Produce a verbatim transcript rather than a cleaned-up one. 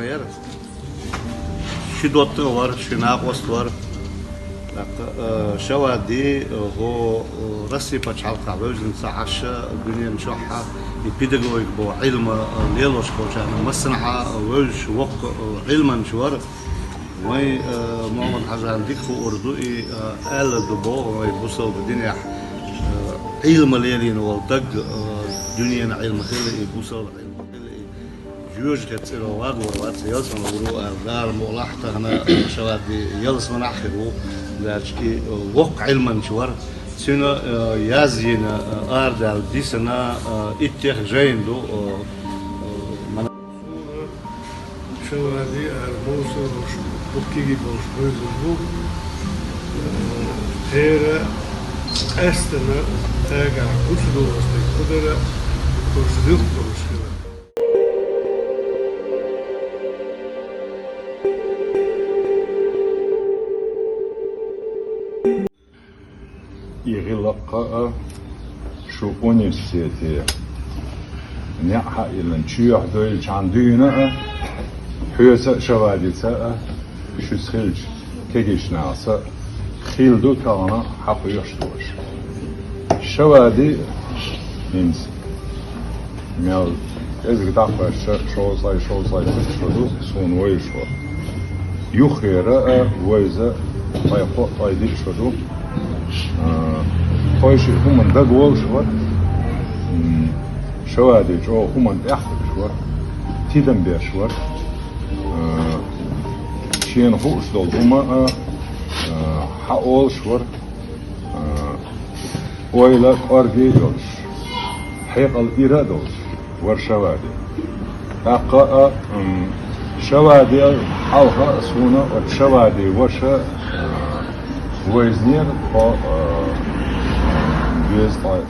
Яра. Ши доттагӀа вар, ши накъост вар. ТӀаккха, э, Шавади, э, гӀо, э, Россия пачхьалкхехь вевзина ца Ӏаш, э, дуьнен чохь а и педагогика боху Ӏилма, э, лелош болчарна массанхьа, э, вевзаш воккха, э, Ӏилманча вар. Вайн, э, Мухьаммад-Хьажан дика хуур ду и, э, аьлла ду боху вайн бусалба динехь, э, Ӏилма лелийна волу даг, э, дуьненан Ӏилма хилла и, бусалба Ӏилма хилла и. Жоьжахати цӀера вагор вац, ялсамане вур ву аьлла, Дала мукъ лахь, тахана, э, Шавади ялсаманахь хир ву, лаьрча и, э, воккха Ӏилманча вар. Цуьнан, э, язйина, э, арадаьлла дисина, э, иттех жайна ду, э, э, мана. Шавади ара Муса волуш, буккиги болуш вевзаш ву. Э, тера къаьстина тӀагахь гучудолуш дерг кху дара, уьш зуьх болуш хилар. И гӀиллакх а шу университете неӀ хьаиллина чоьхьа дойлучхьана дуьйна а, хьоьца а, Шавадица а, шуьца хиллачу кегийчу нахаца а хилла ду тахана хьакхоьхьуш долуш. Шавади хӀинца мел кӀезиг дӀакхаьчча, шовзткъе, шовзткъе кхо шо ду суна вевзаш вара. Юххера а вевза ткъе кхоъ, ткъе диъ шо ду. А, тхойшиъ хӀуманна дагаволуш вара. М, Шавади чӀогӀа хӀуманна тӀаьхьахьоьгуш вара, тидам беш вара. А, шена хууш долу хӀума а, а, хьаолуш вара. А, ойла кӀорге а йолуш, хьекъал ира а долуш вара Шавади. ТӀаккха а, м, Шавади а хьалха а суна оцу Шавади ваша, а, вевзинера тхо, а, беза ткъе